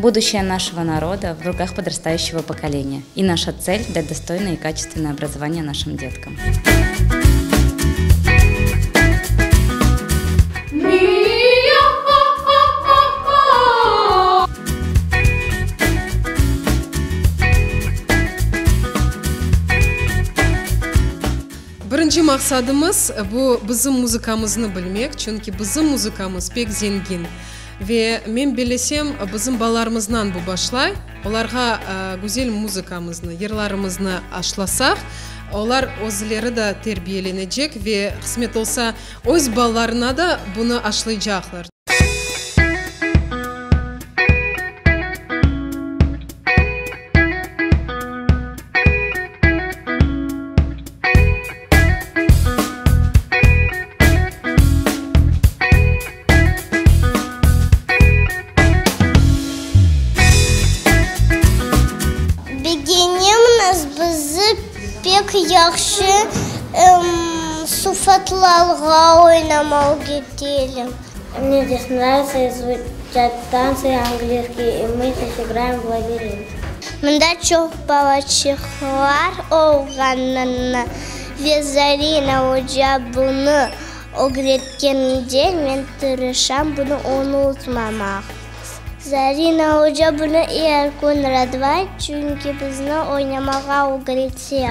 Будущее нашего народа в руках подрастающего поколения. И наша цель – дать достойное и качественное образование нашим деткам. Birinci maqsadımız, bu bizim muzıkamıznı bilmek, çünki bizim muzıkamız pek zengin. Ve men bellesem, bizim balalarımızdan bu başlay, olarğa güzel muzıkamıznı, yırlarımıznı aşlasaq, olar özleri de terbiyelenecek ve, qısmet olsa, öz balalarına da bunı aşlaycaqlar. Begenemiz, bizi pek yahşı sufatlarğa oynamağa ögeteler. Mne zdes nravitsya izuçat tantsı angliyskiy, i mı zdes igrayem v labirint. Mında çoq balaçıqlar olğanını ve Zarina oca bunı ögretkende men tırışam bunı unutmamaq. Zarina oca bunı er kün radlay, çünki bizni oynamağa ögrete.